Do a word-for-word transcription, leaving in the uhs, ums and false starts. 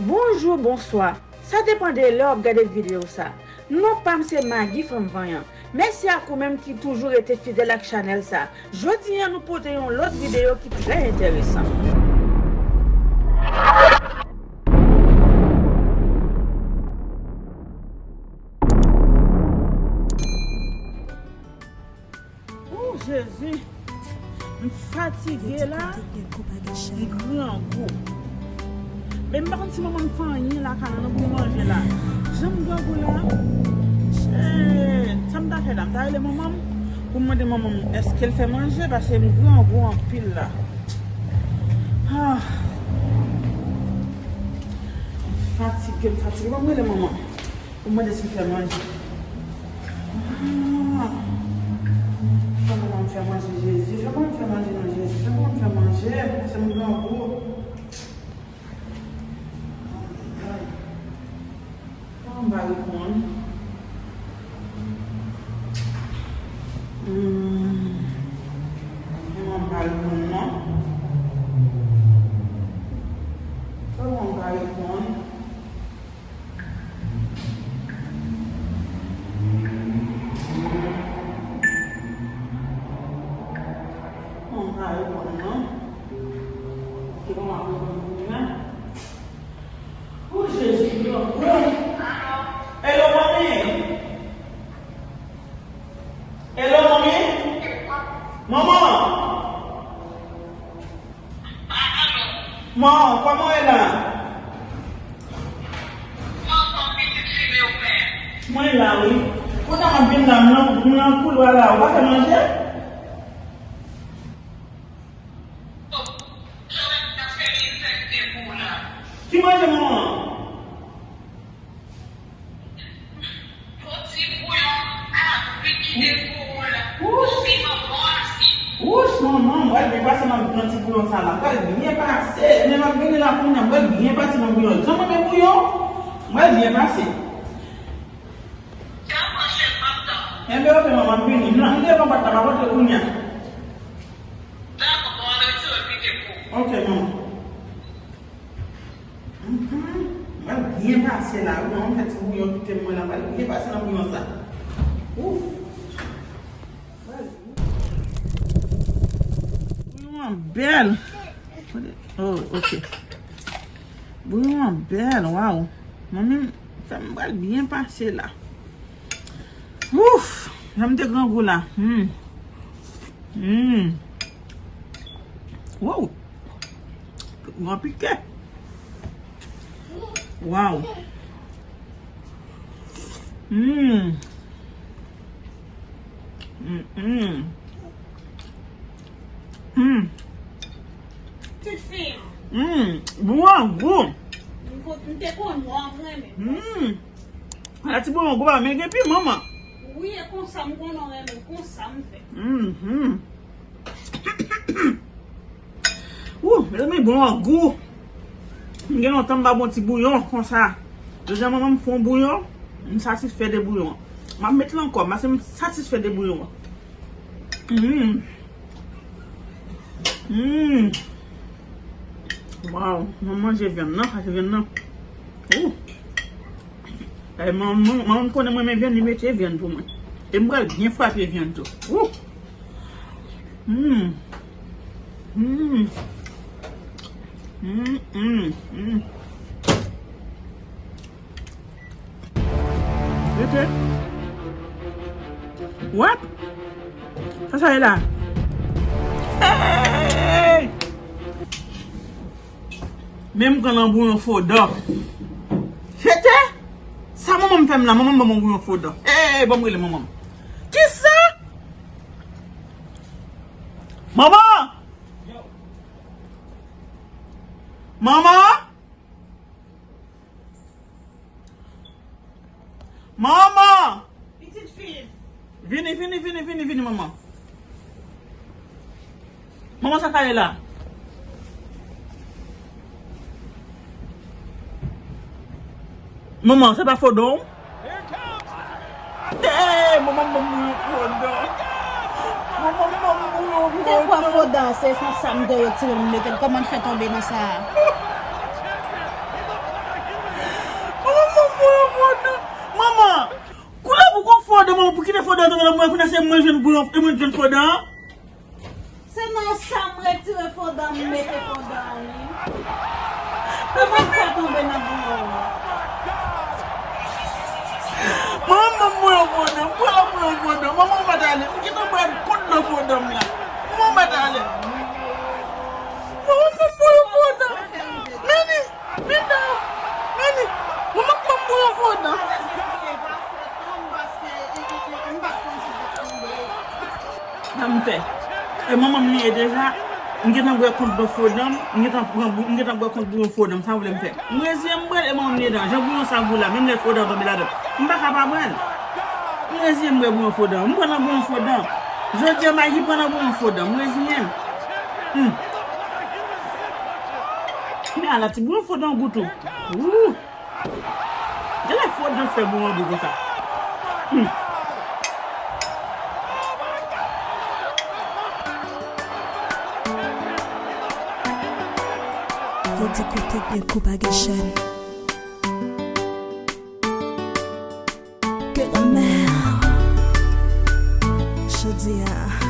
Bonjou, bonswa. Sa depann de lè w ap gade videyo sa. Non pa m se Maggie Fanm Vanyan. Mèsi ak ou menm ki toujou rete fidèl ak chanèl sa. Jodi a nou pote yon lòt videyo ki trè enteresan. Ooh, Jezi. M fatige la. M grangou. Men m pa konn si manman m fè anyen lakay la non pou manje la. Jan m grangou la. Eh, sa m ta fè la? M ta rele manman m pou m mande manman m èske l fè manje, paske m grangou anpil la. Ah. M fatige, m fatige. Ban m rele manman m. Ou mande si fè manje. Ah. Fè manman m fè manje, Jezi. Fè manman m fè manje, non, Jezi. Fè manman m fè manje. Paske m grangou. Kòman m pa reponn? Hmm. Kòman m pa reponn, non? Kòman m pa reponn? Mwen pa reponn non. Ok, bon, mwen reponn pou mwen. Oh, Jezi, non. Hello, manmi. Hello, manmi. Manman. Manman, kòman w ye la? Mwen la, wi. Kounya m ap vin la, m nan, m nan koulwa la. Ou pa fè manje? Ki manje, manman? Yon ti bouyon abri ki te pou ou la. Wouch! Ou piman bon asid. Wouch, manman, m pral byen pase nan, nan ti bouyon sa la. M pral byen pase. Men m ap vini la kounya, m pral byen pase nan bouyon. Jan m renmen bouyon, m pral byen pase. Jan pwochèn, m ap tann ou. Enben, ok, manman, m vini. M nan, m devan pòt la, m ap antre kounya. Dakò, bon, ann retire l pike pou ou. Ok, manman. Mhm. M pral byen pase la, wi, non, m fè ti bouyon kite m mwen la, m pral byen pase nan bouyon sa. Ouf. Bouyon an bèl. Oh, ok. Bouyon an bèl, waw. Manmi, fè m pral byen pase la. Ouf, jan m te grangou la. Hmm. Hmm. Wow. Gran pike. Wow. Hmm. Hmm, hmm. Hmm. Ti fi. Hmm. Bon, gou. M ko-, m te konnen w ap renmen. Hmm. Ala ti bouyon gou pa, men gen piman, man. Wi, e konsa m konnen w renmen, konsa m fè. Mhm. Wou, mezanmi, bouyon an gou. M gen lontan m pa bwè ti bouyon konsa. Jodi a manman m fè yon bouyon, m satisfè de bouyon an. M ap met l ankò, paske m satisfè de bouyon an. Mm. Mm. Waw, mwen manje vyann nan, sa se vyann nan. Ou. E manman, manman m konnen mwen renmen vyann, li mete vyann pou mwen. E m pral byen frape vyann tou. Ou. Mm. Mm. Mm, mm, mm. Rete. Wap. Sa sa ye la? Hey! Men m pran nan bouyon fodan. Rete. Sa manman m fè m la, manman m ban mwen bouyon fodan. Hey, ban m rele manman m. Kisa? Manman! Manman! Manman! Pitit fi m. Vini, vini, vini, vini, vini, manman. Manman, sa ka ye la? Manman, se pa fodan w? Hey, manman, manman, manman, manman. Manman, manman, manman, manman. M te kwè fodan, se nan sa m te retire m mete l. Kòman l fè tonbe nan sa a? Fodan, manman, pou kite fodan tonbe nan mwen, kounye a se mwen jwenn bouyon, e mwen jwenn fodan. Se nan sa m retire fodan, m mete fodan, wi. E mwen fè tonbe nan bouyon. Manman, m bouyon fodan, m pran bouyon fodan. Manman, m pa t ale, m gentan bwè kont nan fodan m la. Manman, m pa t ale. Manman, m bouyon fodan. Meni, Meni, Meni, manman, m bouyon fodan. Sa m fè? E manman m li ye deja. M gentan bwè kont bouyon fodan m, m gentan pran bou-, m gentan bwè kont bouyon fodan m, sa w vle m fè? M reziyen m bwè l, e manman m li ye deja. Jan bouyon sa gou la, menm lè fodan tonbe ladan, m pa ka pa bwè l. M reziyen m bwè bouyon fodan, m pran nan bouyon fodan. Jodi a, m aji pran nan bouyon fodan, m reziyen m. Hmm. Men ala ti bouyon fodan gou tou. Wouh! Genlè fodan fè bouyon gou konsa. Hmm. Yo di kote gen kou pa gen chèn. Ke lanmè. Jodi a.